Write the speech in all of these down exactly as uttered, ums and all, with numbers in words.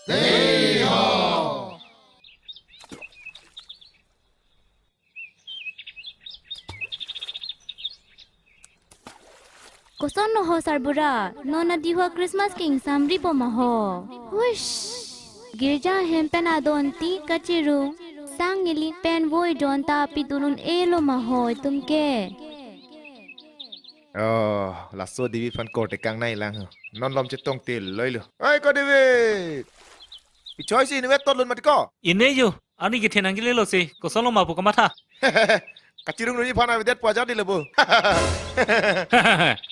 Hei ho! Koson lo ho sarbura, non adiwa Christmas ke ingsamri po ma ho. Hush! Girja hem pen adon ti kachirung, sang ili pen voi jon ta pidun un-e lo ma ho itum ke. Oh, laso David aphan korte kangnai lang ho. Non lom chetong til loi lo. Oi ko David. Pi choi si inve tot lun mati ko. Ine yo, ani kethe nangkele lo si, koson lo ma pu kamatha. Kachirung nuni aphan avedet pu ajar di lebo.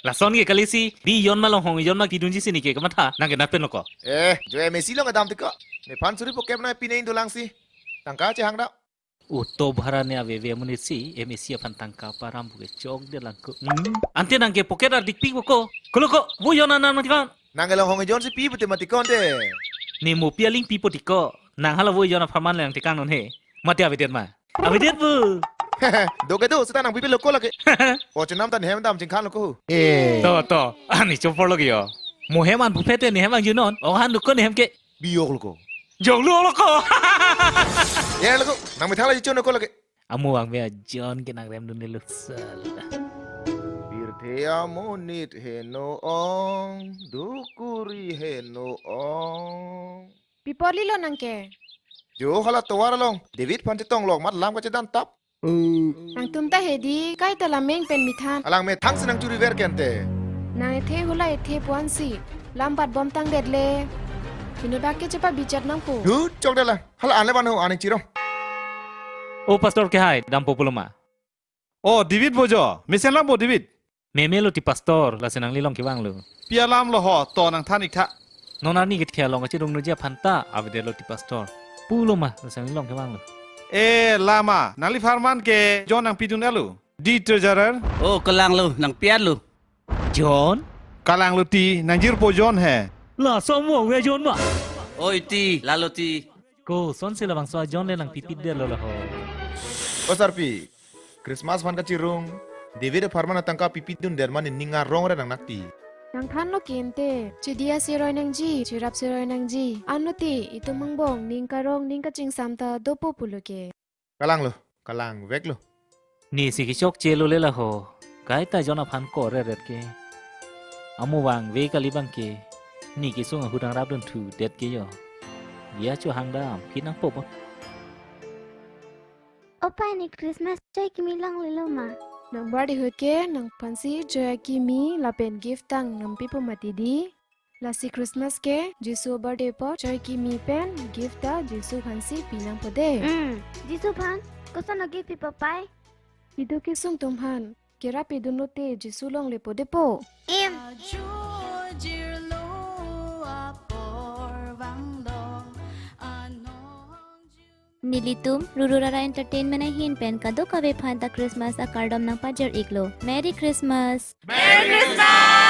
Lason ke kali si, bi jon ma longhong jon ma pidunji si neke kamatha, nang ke nat pen lo ko. Eh, jo M A C long adam ti ko. Nephan suri po kep na pine indo lang si. Tangka chehang da. Auto bhara ne aveve amonit si M A C aphan tangka param pu ke chokde lang ko. Hmm? Ante nang ke pocket ar dikpik po ko. Kolo ko, voi jon anan mati ko. Nang ke longhong jon si pi pute mati ko ante. Ne mo pi aling pi po ti ko. Nang hala voi jon apharman le nang tekang non he. Mati avedet ma. Avedet pu. Do ke do, seta nang pipe lo ko lake. O chenam ta nehem dam chingkhan lo ko. Eh. To, to. Ani chopor lo ke yo. Mo hem an phu phete nehem ang junon. O han lo ko nehem ke. Bi ok lo ko. Jok lo lo ko. Ya lo ko. Nang methang la jichon ko lake. Amo vangve ajon ke nang rem dun lo sala. Pirthe amonit heno ong, dukuri heno ong. Pi porli lo nang ke. Jo hala tovar along. David aphan chetong lok mat lam kachedan tap. Nangtum ta hedi, kaita lameng pen mithan. Alang methang si nang churi ver ke ante. Nang ethe hula ethe puan si. Lam bat bom tang det le. Inut dak ke chepa bijat nang po. Hu, chokde lang. Hala an le van ho, an chirong. O pastor ke hai, dampo pulo ma. O David bo jo, mesen lang bo David. Meme lo ti pastor, lasi nangli long kevang lo. Pi alam lo ho, to nang than ik tha. Non arni kethe along kachirung nunji aphan ta avedet lo ti pastor. Pulo ma, lasi nangli long kevang lo. Eh, lama, nangli apharman ke jon nang pidun alo. Di treasurer. Oh, kalang lo, nang pian lo. Jon? Kalang lo ti, nang jirpo jon he. Laso mo ve jon ma. Oi ti, lalo ti. Koson si labangso ajon le nang pipit det lo la ho. O sarpi, Christmas aphan kachirung, David apharman atangka pipit dun der ma ne ning arong re nang nakti. Nang than lo ke ante, chidi asi roi nangji, chirap si roi nangji. Anlo ti, itum angbong, ning karong, ning kachingsam ta dopo pulo ke. Kalang lo, kalang vek lo. Ne si kechokche lo le la ho, kaita jon aphan ko re ret ke. Amo vangve kali bang ke, ne kesung ahut ang rap dun thu det ke yo. Ya cho hang dam, phi nang po po. O pai ne Christmas choi kimi longle lo ma. Nang birthday ahut ke nangphan si choi kimi lapen gift tang nang pipo mati di. Lasi Christmas ke Jisu birthday apot choi kimi pen gift ta Jisu aphan si pi nangpo de. Hmm, Jisu aphan koson a-gift pipo pai? Ido kesung atum aphan kerap pidun lote Jisu longlepo depo. Im. Ajo jirlo apor vanglong anong. Nelitum Ruru Rara Entertainment ahin pen kadokave aphan ta Christmas akardom nangpajir iklo. Merry Christmas! Merry Christmas!